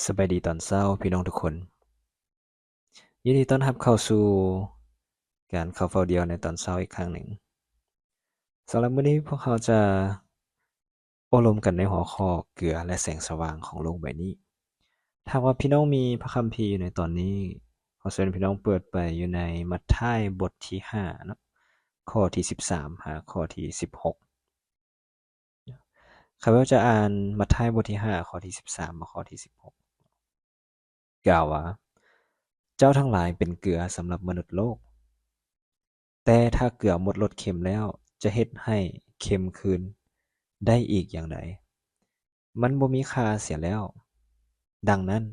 ສະບາຍດີຕອນເຊົ້າພີ່ນ້ອງທຸກຄົນ. ຍິນດີຕ້ອນຮັບເຂົ້າສູ່ການເຂົ້າເຝົ້າດ່ຽວໃນຕອນເຊົ້າອີກຄັ້ງໜຶ່ງ. ສຳລັບມື້ນີ້ພວກເຮົາຈະໂອ້ລົມກັນໃນຫົວຂໍ້ເກືອ ແລະ ແສງສະຫວ່າງຂອງໂລກໃບນີ້. ຖ້າຫາກວ່າພີ່ນ້ອງມີພະຄຳພີຢູ່ໃນຕອນນີ້, ຂໍເຊີນພີ່ນ້ອງເປີດໄປຢູ່ໃນມັດທາຍບົດທີຫ້າເນາະ, ຂໍ້ທີສິບສາມຫາຂໍ້ທີສິບຫົກ. ຂ້າພະເຈົ້າຈະອ່ານມັດທາຍບົດທີຫ້າ ຂໍ້ທີສິບສາມມາຂໍ້ທີສິບຫົກ ກ່າວວ່າ, ເຈົ້າທັງຫຼາຍເປັນເກືອສຳລັບມະນຸດໂລກ, ແຕ່ຖ້າເກືອໝົດລົດເຄັມແລ້ວ ຈະເຮັດໃຫ້ເຄັມຄືນໄດ້ອີກຢ່າງໃດ? ມັນບໍ່ມີຄ່າເສຍແລ້ວ. ດັ່ງນັ້ນ,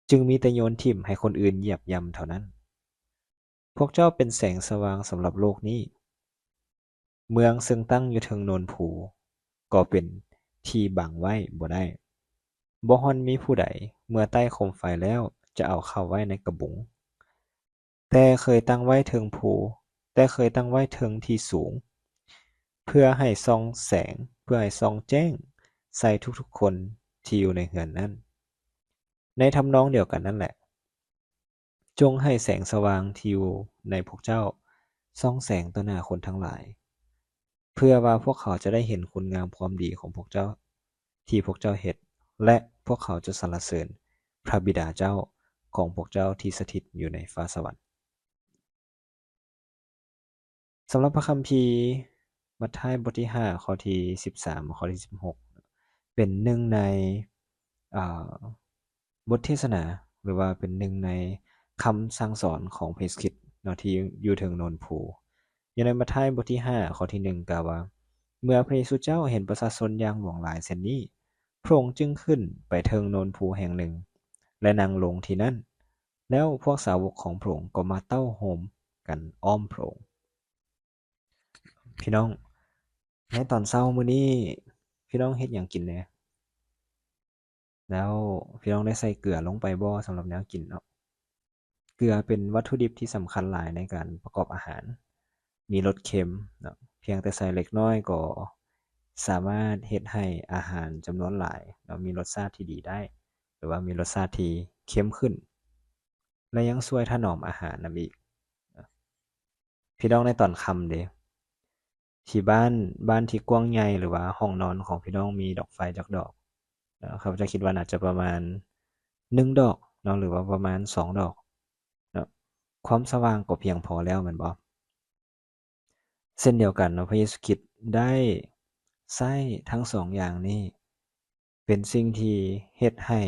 ຈຶ່ງມີແຕ່ໂຍນຖິ້ມໃຫ້ຄົນອື່ນຢຽບຢ່ຳເທົ່ານັ້ນ. ພວກເຈົ້າເປັນແສງສະຫວ່າງສຳລັບໂລກນີ້. ເມືອງເຊິ່ງຕັ້ງຢູ່ເທິງໂນນພູ ກໍເປັນທີ່ບັງໄວ້ບໍ່ໄດ້. ບໍ່ຮ່ອນມີຜູ້ໃດເມື່ອໄຕ້ໂຄມໄຟແລ້ວ ຈະເອົາເຂົ້າໄວ້ໃນກະບຸງ, ແຕ່ເຄີຍຕັ້ງໄວ້ເທິງພູ, ແຕ່ເຄີຍຕັ້ງໄວ້ເທິງທີ່ສູງ, ເພື່ອໃຫ້ສ່ອງແສງ, ເພື່ອໃຫ້ສ່ອງແຈ້ງໃສ່ທຸກໆຄົນທີ່ຢູ່ໃນເຮືອນນັ້ນ. ໃນທຳນອງດຽວກັນນັ້ນແຫຼະ, ຈົ່ງໃຫ້ແສງສະຫວ່າງທີ່ຢູ່ໃນພວກເຈົ້າສ່ອງແສງຕໍ່ໜ້າຄົນທັງຫຼາຍ, ເພື່ອວ່າພວກເຂົາຈະໄດ້ເຫັນຄຸນງາມຄວາມດີຂອງພວກເຈົ້າ ທີ່ພວກເຈົ້າເຮັດ, ແລະ ພວກເຂົາຈະສັນລະເສີນພະບິດາເຈົ້າຂອງພວກເຈົ້າທີ່ສະຖິດຢູ່ໃນຟ້າສະຫວັນ. ສຳລັບພະຄຳພີມັດທາຍບົດທີຫ້າ ຂໍ້ທີສິບສາມ ຂໍ້ທີສິບຫົກ ເປັນໜຶ່ງໃນ ເອີ ບົດເທດສະໜາ ຫຼືວ່າເປັນໜຶ່ງໃນຄຳສັ່ງສອນຂອງພະເຢຊູຄຣິດເນາະ ທີ່ຢູ່ເທິງໂນນພູ. ຢູ່ໃນມັດທາຍບົດທີຫ້າ ຂໍ້ທີໜຶ່ງ ກ່າວວ່າ, ເມື່ອພະເຢຊູເຈົ້າເຫັນປະຊາຊົນຢ່າງຫຼວງຫຼາຍເຊັ່ນນີ້, ພະອົງຈຶ່ງຂຶ້ນໄປເທິງໂນນພູແຫ່ງໜຶ່ງ ແລະ ນັ່ງລົງທີ່ນັ້ນ. ແລ້ວພວກສາວົກຂອງພະອົງກໍມາເຕົ້າໂຮມກັນອ້ອມພະອົງ. ພີ່ນ້ອງ, ໃນຕອນເຊົ້າມື້ນີ້ ພີ່ນ້ອງເຮັດຫຍັງກິນແດ່? ແລ້ວພີ່ນ້ອງໄດ້ໃສ່ເກືອລົງໄປບໍ່ ສຳລັບແນວກິນເນາະ? ເກືອເປັນວັດຖຸດິບທີ່ສຳຄັນຫຼາຍໃນການປະກອບອາຫານ. ມີລົດເຄັມເນາະ, ພຽງແຕ່ໃສ່ເລັກນ້ອຍກໍສາມາດເຮັດໃຫ້ອາຫານຈຳນວນຫຼາຍເນາະ ມີລົດຊາດທີ່ດີໄດ້ ຫຼືວ່າມີລົດຊາດທີ່ເຄັມຂຶ້ນ ແລະ ຍັງຊ່ວຍຖະໜອມອາຫານນຳອີກ. ພີ່ນ້ອງ, ໃນຕອນຄ່ຳເດ ທີ່ບ້ານ, ບ້ານທີ່ກວ້າງໃຫຍ່ ຫຼືວ່າຫ້ອງນອນຂອງພີ່ນ້ອງມີດອກໄຟຈັກດອກ? ເນາະ, ຂ້າພະເຈົ້າຄິດວ່າໜ້າຈະປະມານໜຶ່ງດອກເນາະ ຫຼືວ່າປະມານສອງດອກເນາະ. ຄວາມສະຫວ່າງກໍພຽງພໍແລ້ວແມ່ນບໍ່? ເຊັ່ນດຽວກັນເນາະ, ພະເຢຊູຄຣິດໄດ້ໃຊ້ທັງສອງຢ່າງນີ້ ເປັນສິ່ງທີ່ເຮັດໃຫ້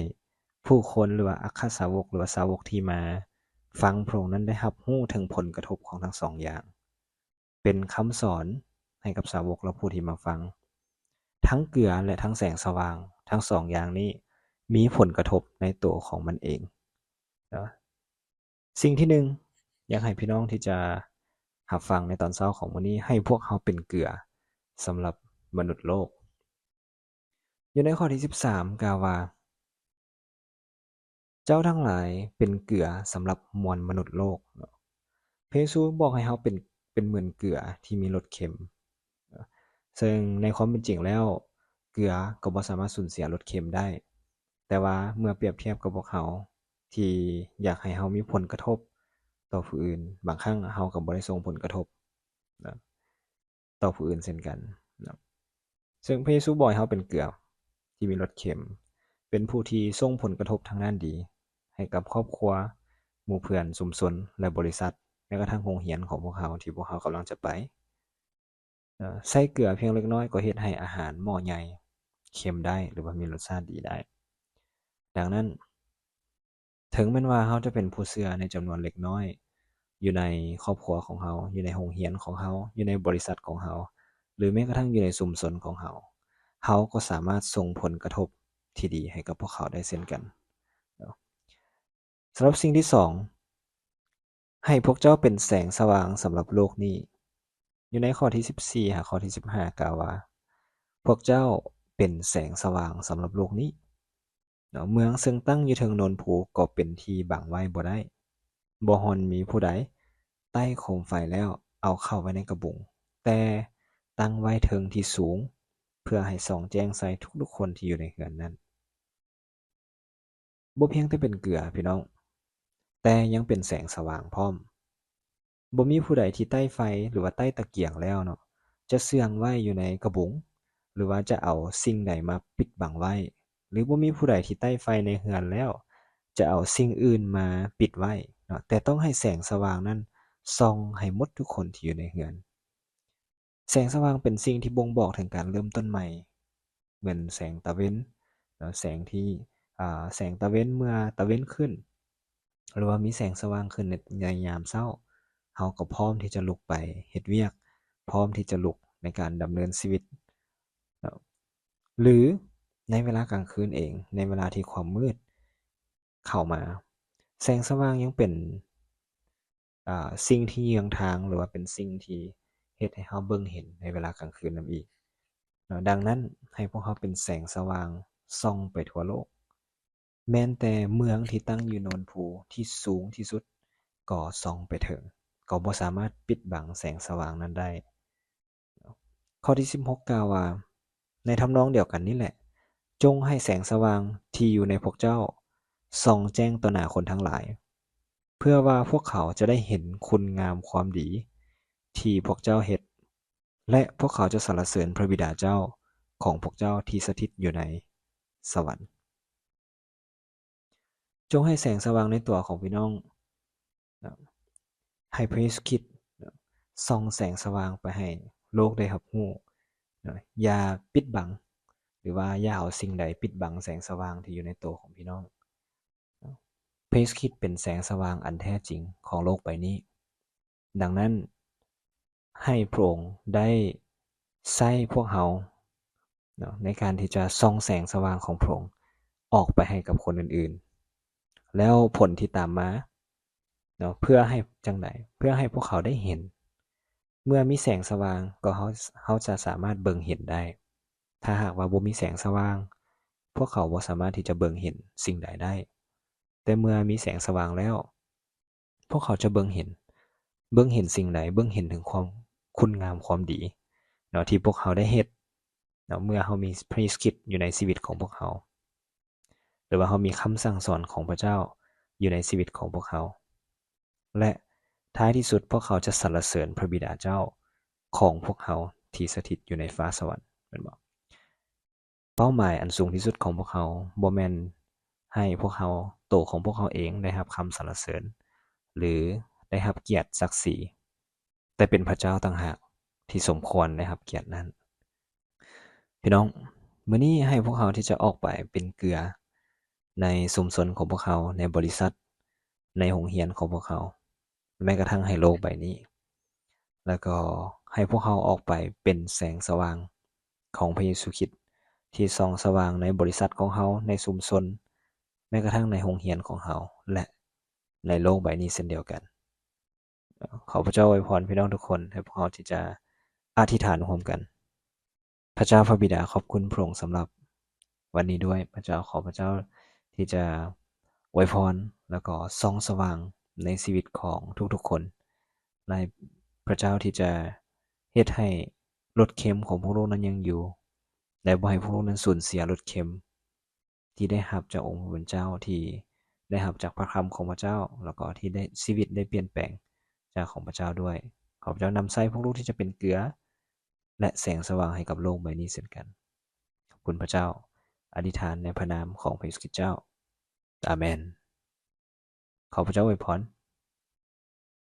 ຜູ້ຄົນ ຫຼືວ່າອັກຄະສາວົກ ຫຼືວ່າສາວົກທີ່ມາຟັງພະອົງນັ້ນ ໄດ້ຮັບຮູ້ເຖິງຜົນກະທົບຂອງທັງສອງຢ່າງ. ເປັນຄຳສອນໃຫ້ກັບສາວົກ ແລະ ຜູ້ທີ່ມາຟັງ. ທັງເກືອ ແລະ ທັງແສງສະຫວ່າງ, ທັງສອງຢ່າງນີ້ມີຜົນກະທົບໃນໂຕຂອງມັນເອງເນາະ. ສິ່ງທີໜຶ່ງ ຢາກໃຫ້ພີ່ນ້ອງທີ່ຈະຮັບຟັງໃນຕອນເຊົ້າຂອງມື້ນີ້ ໃຫ້ພວກເຮົາເປັນເກືອສຳລັບມະນຸດໂລກ. ຢູ່ໃນຂໍ້ທີສິບສາມ ກ່າວວ່າ, ເຈົ້າທັງຫຼາຍເປັນເກືອສຳລັບມວນມະນຸດໂລກ. ພະເຢຊູບອກໃຫ້ເຮົາເປັນ, ເປັນເໝືອນເກືອທີ່ມີລົດເຄັມ. ເຊິ່ງໃນຄວາມເປັນຈິງແລ້ວ ເກືອກໍບໍ່ສາມາດສູນເສຍລົດເຄັມໄດ້. ແຕ່ວ່າເມື່ອປຽບທຽບກັບພວກເຮົາທີ່ຢາກໃຫ້ເຮົາມີຜົນກະທົບຕໍ່ຜູ້ອື່ນ, ບາງຄັ້ງເຮົາກໍບໍ່ໄດ້ສົ່ງຜົນກະທົບນະ ຕໍ່ຜູ້ອື່ນເຊັ່ນກັນນະ. ເຊິ່ງພະເຢຊູບອກໃຫ້ເຮົາເປັນເກືອທີ່ມີລົດເຄັມ, ເປັນຜູ້ທີ່ສົ່ງຜົນກະທົບທາງດ້ານດີໃຫ້ກັບຄອບຄົວ, ໝູ່ເພື່ອນ, ຊຸມຊົນ ແລະ ບໍລິສັດ, ແມ້ກະທັ່ງໂຮງຮຽນຂອງພວກເຮົາທີ່ພວກເຮົາກຳລັງຈະໄປ. ເນາະ, ໃສ່ເກືອພຽງເລັກນ້ອຍກໍເຮັດໃຫ້ອາຫານໝໍ້ໃຫຍ່ເຄັມໄດ້ ຫຼືວ່າມີລົດຊາດດີໄດ້. ດັ່ງນັ້ນ, ເຖິງແມ່ນວ່າເຮົາຈະເປັນຜູ້ເຊື່ອໃນຈຳນວນເລັກນ້ອຍ ຢູ່ໃນຄອບຄົວຂອງເຮົາ, ຢູ່ໃນໂຮງຮຽນຂອງເຮົາ, ຢູ່ໃນບໍລິສັດຂອງເຮົາ ຫຼື ແມ້ກະທັ່ງຢູ່ໃນຊຸມຊົນຂອງເຮົາ, ເຮົາກໍສາມາດສົ່ງຜົນກະທົບທີ່ດີໃຫ້ກັບພວກເຂົາໄດ້ເຊັ່ນກັນເນາະ. ສຳລັບສິ່ງທີສອງ, ໃຫ້ພວກເຈົ້າເປັນແສງສະຫວ່າງສຳລັບໂລກນີ້. ຢູ່ໃນຂໍ້ທີສິບສີ່ຫາຂໍ້ທີສິບຫ້າ ກ່າວວ່າ, ພວກເຈົ້າເປັນແສງສະຫວ່າງສຳລັບໂລກນີ້ເນາະ. ເມືອງເຊິ່ງຕັ້ງຢູ່ເທິງໂນນພູກໍເປັນທີ່ບັງໄວ້ບໍ່ໄດ້. ບໍ່ຮ່ອນມີຜູ້ໃດໄຕ້ໂຄມໄຟແລ້ວເອົາເຂົ້າໄວ້ໃນກະບຸງ, ແຕ່ຕັ້ງໄວ້ເທິງທີ່ສູງ ເພື່ອໃຫ້ສ່ອງແຈ້ງໃສ່ທຸກໆຄົນທີ່ຢູ່ໃນເຮືອນນັ້ນ. ບໍ່ພຽງແຕ່ເປັນເກືອ ພີ່ນ້ອງ, ແຕ່ຍັງເປັນແສງສະຫວ່າງພ້ອມ. ບໍ່ມີຜູ້ໃດທີ່ໃຕ້ໄຟ ຫຼືວ່າໃຕ້ຕະກຽງແລ້ວເນາະ ຈະເຊື່ອງໄວ້ຢູ່ໃນກະບຸງ ຫຼືວ່າຈະເອົາສິ່ງໃດມາປິດບັງໄວ້, ຫຼືບໍ່ມີຜູ້ໃດທີ່ໃຕ້ໄຟໃນເຮືອນແລ້ວ ຈະເອົາສິ່ງອື່ນມາປິດໄວ້ເນາະ, ແຕ່ຕ້ອງໃຫ້ແສງສະຫວ່າງນັ້ນສ່ອງໃຫ້ໝົດທຸກຄົນທີ່ຢູ່ໃນເຮືອນ. ແສງສະຫວ່າງເປັນສິ່ງທີ່ບົ່ງບອກເຖິງການເລີ່ມຕົ້ນໃໝ່, ເໝືອນແສງຕາເວັນເນາະ, ແສງທີ່ ອ່າ ແສງຕາເວັນເມື່ອຕາເວັນຂຶ້ນ ຫຼືວ່າມີແສງສະຫວ່າງຂຶ້ນໃນ ໃນຍາມເຊົ້າ, ເຮົາກໍພ້ອມທີ່ຈະລຸກໄປເຮັດວຽກ, ພ້ອມທີ່ຈະລຸກໃນການດຳເນີນຊີວິດເນາະ, ຫຼືໃນເວລາກາງຄືນເອງ, ໃນເວລາທີ່ຄວາມມືດເຂົ້າມາ, ແສງສະຫວ່າງຍັງເປັນ ອ່າ ສິ່ງທີ່ເຍືອງທາງ ຫຼືວ່າເປັນສິ່ງທີ່ເຮັດໃຫ້ເຮົາເບິ່ງເຫັນໃນເວລາກາງຄືນນຳອີກເນາະ. ດັ່ງນັ້ນ, ໃຫ້ພວກເຮົາເປັນແສງສະຫວ່າງສ່ອງໄປທົ່ວໂລກ. ແມ່ນແຕ່ເມືອງທີ່ຕັ້ງຢູ່ໂນນພູທີ່ສູງທີ່ສຸດກໍສ່ອງໄປເຖິງ, ກໍບໍ່ສາມາດປິດບັງແສງສະຫວ່າງນັ້ນໄດ້. ຂໍ້ທີສິບຫົກກ່າວວ່າ, ໃນທຳນອງດຽວກັນນີ້ແຫຼະ, ຈົ່ງໃຫ້ແສງສະຫວ່າງທີ່ຢູ່ໃນພວກເຈົ້າສ່ອງແຈ້ງຕໍ່ໜ້າຄົນທັງຫຼາຍ, ເພື່ອວ່າພວກເຂົາຈະໄດ້ເຫັນຄຸນງາມຄວາມດີທີ່ພວກເຈົ້າເຮັດ, ແລະ ພວກເຂົາຈະສັນລະເສີນພະບິດາເຈົ້າຂອງພວກເຈົ້າທີ່ສະຖິດຢູ່ໃນສະຫວັນ. ຈົ່ງໃຫ້ແສງສະຫວ່າງໃນຕົວຂອງພີ່ນ້ອງນະ, ໃຫ້ພະເຢຊູຄຣິດນະ ສ່ອງແສງສະຫວ່າງໄປໃຫ້ໂລກໄດ້ຮັບຮູ້ນະ. ຢ່າປິດບັງ ຫຼືວ່າຢ່າເອົາສິ່ງໃດປິດບັງແສງສະຫວ່າງທີ່ຢູ່ໃນໂຕຂອງພີ່ນ້ອງນະ. ພະເຢຊູຄຣິດເປັນແສງສະຫວ່າງອັນແທ້ຈິງຂອງໂລກໃບນີ້. ດັ່ງນັ້ນ, ໃຫ້ພະອົງໄດ້ໃຊ້ພວກເຮົາເນາະ ໃນການທີ່ຈະສ່ອງແສງສະຫວ່າງຂອງພະອົງອອກໄປໃຫ້ກັບຄົນອື່ນໆ. ແລ້ວຜົນທີ່ຕາມມາເນາະ ເພື່ອໃຫ້ ຈັ່ງໃດ? ເພື່ອໃຫ້ພວກເຂົາໄດ້ເຫັນ. ເມື່ອມີແສງສະຫວ່າງ ກໍເຮົາ ເຮົາຈະສາມາດເບິ່ງເຫັນໄດ້. ຖ້າຫາກວ່າບໍ່ມີແສງສະຫວ່າງ, ພວກເຂົາບໍ່ສາມາດທີ່ຈະເບິ່ງເຫັນສິ່ງໃດໄດ້. ແຕ່ເມື່ອມີແສງສະຫວ່າງແລ້ວ, ພວກເຂົາຈະເບິ່ງເຫັນ, ເບິ່ງເຫັນສິ່ງໃດ? ເບິ່ງເຫັນເຖິງຄວາມ ຄຸນງາມຄວາມດີເນາະ ທີ່ພວກເຮົາໄດ້ເຮັດເນາະ, ເມື່ອເຮົາມີພະເຢຊູຄຣິດຢູ່ໃນຊີວິດຂອງພວກເຮົາ ຫຼືວ່າເຮົາມີຄຳສັ່ງສອນຂອງພະເຈົ້າຢູ່ໃນຊີວິດຂອງພວກເຮົາ ແລະ ທ້າຍທີ່ສຸດພວກເຂົາຈະສັນລະເສີນພະບິດາເຈົ້າຂອງພວກເຮົາທີ່ສະຖິດຢູ່ໃນຟ້າສະຫວັນ, ແມ່ນບໍ່? ເປົ້າໝາຍອັນສູງທີ່ສຸດຂອງພວກເຮົາບໍ່ແມ່ນໃຫ້ພວກເຮົາ, ໂຕຂອງພວກເຮົາເອງໄດ້ຮັບຄຳສັນລະເສີນ ຫຼື ໄດ້ຮັບກຽດສັກສີ, ແຕ່ເປັນພະເຈົ້າຕ່າງຫາກທີ່ສົມຄວນໄດ້ຮັບກຽດນັ້ນ. ພີ່ນ້ອງ, ມື້ນີ້ໃຫ້ພວກເຮົາທີ່ຈະອອກໄປເປັນເກືອໃນຊຸມຊົນຂອງພວກເຮົາ, ໃນບໍລິສັດ, ໃນໂຮງຮຽນຂອງພວກເຮົາ, ແມ້ກະທັ່ງໃຫ້ໂລກໃບນີ້, ແລ້ວກໍໃຫ້ພວກເຮົາອອກໄປເປັນແສງສະຫວ່າງຂອງພະເຢຊູຄຣິດ ທີ່ສ່ອງສະຫວ່າງໃນບໍລິສັດຂອງເຮົາ, ໃນຊຸມຊົນ, ແມ້ກະທັ່ງໃນໂຮງຮຽນຂອງເຮົາ ແລະ ໃນໂລກໃບນີ້ເຊັ່ນດຽວກັນ. ຂໍພະເຈົ້າອວຍພອນພີ່ນ້ອງທຸກຄົນ, ໃຫ້ພວກເຮົາທີ່ຈະອະທິຖານຮ່ວມກັນ. ພະເຈົ້າພະບິດາ, ຂອບຄຸນພະອົງສຳລັບວັນນີ້ດ້ວຍ. ພະເຈົ້າ, ຂໍພະເຈົ້າທີ່ຈະອວຍພອນ ແລ້ວກໍສ່ອງສະຫວ່າງໃນຊີວິດຂອງທຸກໆຄົນ, ໃຫ້ພະເຈົ້າທີ່ຈະເຮັດໃຫ້ລົດເຄັມຂອງພວກລູກນັ້ນຍັງຢູ່ ແລະ ບໍ່ໃຫ້ພວກລູກນັ້ນສູນເສຍລົດເຄັມ ທີ່ໄດ້ຮັບຈາກອົງພະຜູ້ເປັນເຈົ້າ, ທີ່ໄດ້ຮັບຈາກພະຄຳຂອງພະເຈົ້າ, ແລ້ວກໍທີ່ໄດ້ ຊີວິດໄດ້ປ່ຽນແປງຈາກຂອງພະເຈົ້າດ້ວຍ. ຂໍພະເຈົ້ານຳໃຊ້ພວກລູກທີ່ຈະເປັນເກືອ ແລະ ແສງສະຫວ່າງໃຫ້ກັບໂລກໃບນີ້ເຊັ່ນກັນ. ຂອບຄຸນພະເຈົ້າ. ອະທິຖານໃນພະນາມຂອງພະເຢຊູຄຣິດເຈົ້າ. ອາເມນ. ຂໍພະເຈົ້າອວຍພອນ.